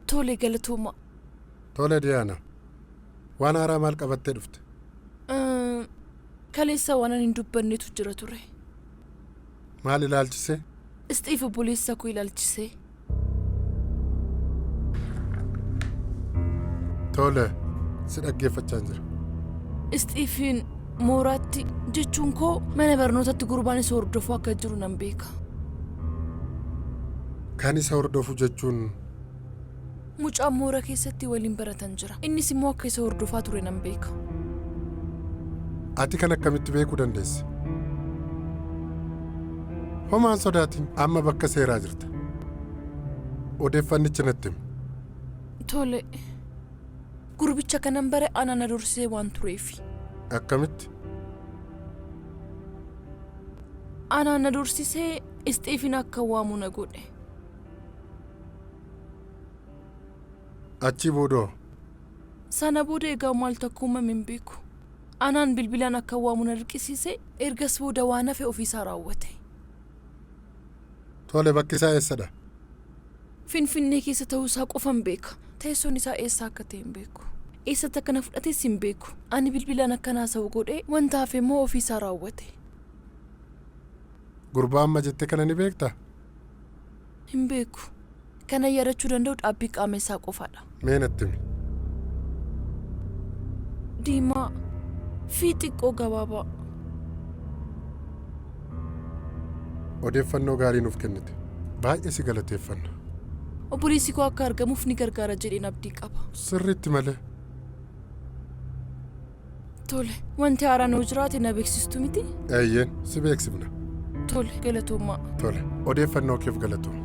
Tole, galatooma. Tole Diyaana. Waan haaraa maal qabattee dhufte? Kaleessa waan ani hin dubbannetu jira ture. Maal ilaalchisee? Istiif obboleessa koo ilaalchisee. Tole, si dhaggeeffachaa jira. Istiifiin mooraatti jechuun koo mana barnootatti gurbaan isa hordofu akka jiru nan beeka. Kan isa hordofu jechuun? Mucaan moora keessatti waliin baratan jira. Innis immoo akka isa hordofaa ture nan beeka. Ati kan akkamitti beekuu dandeesse? Homaan sodaatiin amma bakka seeraa jirta. Odeeffannicha natti himi. Tole. Gurbicha kanan bare ana na dursee waan tureefi. Akkamitti? Anaa na dursisee Istiifin akka waamu na godhe. Achii boodoo? Sana booda egaa maaltu akka uumame hin beeku. Anaan bilbilaan akka waamu na dirqisiise, ergas booda waan hafe ofiisaa raawwate. Tole, bakki isaa eessadha? Finfinnee keessa ta'uusaa qofan beeka. Teessoon isaa eessa akka ta'e hin beeku. Eessatti akka na fudhates hin beeku. Ani bilbilaan akkan haasa'u godhee wanta hafe immoo ofiisaa raawwate. Gurbaa amma jette kana ni beektaa? Hin beeku. Kanan yaadachuu danda'u dhaabbii qaama isaa qofaadha. Mee natti himi. Diimaa fi xiqqoo gabaabaa. Odeeffannoo gaarii nuuf kennite. Baay'ee si galateeffanna. Obboleessi koo akka argamuuf ni gargaara jedheen abdii qaba. Sirriitti malee. Tole, wanti haaraan yoo jiraate na beeksistu miti? Eeyyeen, si beeksifna. Tole, galatoomaa. Tole, odeeffannoo keef galatoomi.